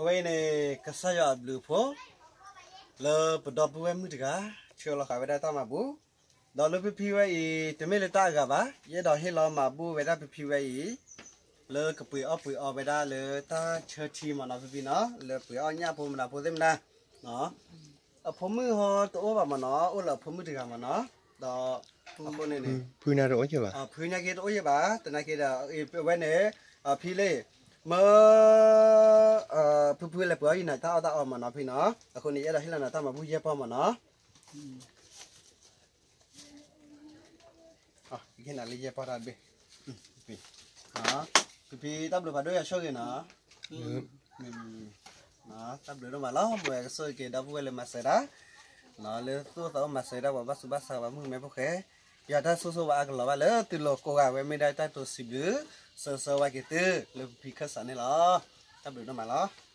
အဝဲအံၤန့ၣ် ကစၢ်ယွၤအဘျုးအဖှိၣ် လၢပဒီပုၢ်ဝဲၢ်မုၣ်တဂၤ ဆှၢလီၤဃာ်ဝဲဒၣ်တၢ်မၤဘူၣ်, ဒီးလၢဖံဖံဝဲအံၤ တမ့ၢ်လၢတၢ်အဂၤဘၣ်, ယအဲၣ်ဒိးဟ့ၣ်လီၤမၤဘူၣ်ဝဲဒၣ်ဖံဖံဝဲအံၤ လၢကပှ့ၤအီၣ်ပှ့ၤအီဝဲဒၣ်လၢတၢ်ဆၢထံမ့ၢ်နီၤ ဖံဖံနီၤ, လၢပှ့ၤအီၣ်ညၣ်ဖိမနုၤဖိသ့ၣ်မနုၤ, အဖိမုၣ်ဟီတအိၣ်ဘၣ်မ့ၢ်နီၤ, အိၣ်လၢအဖိမုၣ်တဂၤမ့ၢ်နီၤ, ဒီးအဃိန့ၣ်န့ၣ် ဖုညါတအိၣ်ယဲၢ်ဘၣ်, ဖုညါက့တအိၣ်ယဲၢ်ဘၣ်, သနာ်က့ဒီး အဝဲန့ၣ် ဖံလံ, မ့ၢ် ဖုဖုလဲၤပှ့ၤအီၣ်ယနၤတၢ်အီၣ်တၢ်အီမ့ၢ်နီၤ ဖံနီၤ, အဃိန့ၣ် ယအဲၣ်ဒိးဟ့ၣ်လီၤနၤတၢ်မၤဘူၣ်ယဲၢ်ပီၢ်မ့ၢ်နီၤ ကနၤလၢယဲၢ်ပီၢ်တၢ်တဘ့ၣ်, ဖံဖံတၢ်ဘျုးဖးဒိၣ်ယွၤဆိၣ်ဂ့ၤနီၤ, တၢ်ဘျုးဒိၣ်မးလီၤ မိၢ်ဝဲကဆိၣ်ဂ့ၤက့ၤဒီပုၢ်ဝဲၢ်လၢမၤစၢၤတၢ်, လၢသူၣ်အိၣ်သးအိၣ်မၤစၢၤတၢ်ပှၤဘၣ်ဆူးဘၣ်ဆါပှၤမုၣ်ကမဲဖိဃဲ, ယွၤတၢ်ဆိၣ်ဂ့ၤဝဲအါကလီၤဘၣ်လၢသုလိၤကိးဂၤဝဲမ့ၢ်ဒၣ်တၢ်တိစံးဘျုး, ဆၢဆၢဝဲက့ၤသု, လၢဖံဖံခၢၣ်စးန့ၣ်လီၤ, တၢ်ဘျုးဒိၣ်မးလီၤ